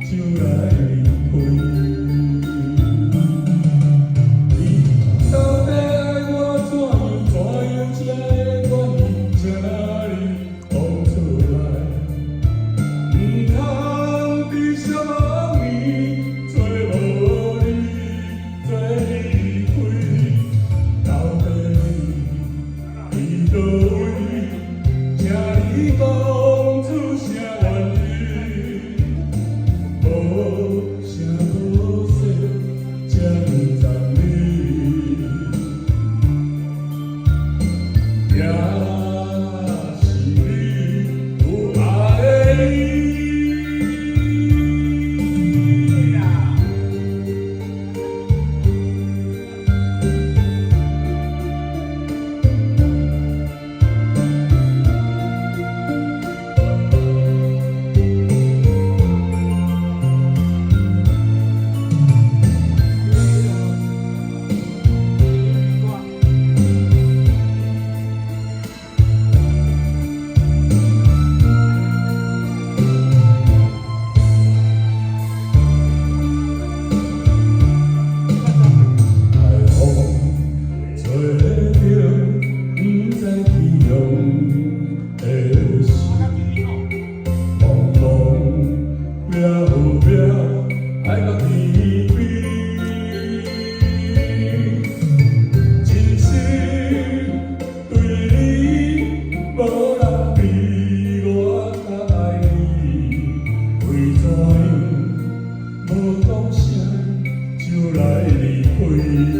就來離開。你到底愛我怎樣？怎樣才會願意？請你講出來。毋通佇寂寞暝做無你，做離開。到底你佇佗位？請你講出啥原因？無聲無息，這呢層你，也是你有愛的你。海風吹著，毋知去向的時，茫茫渺渺，愛到天邊。真心對你，無人比我較愛你。為怎樣無講聲就來離開？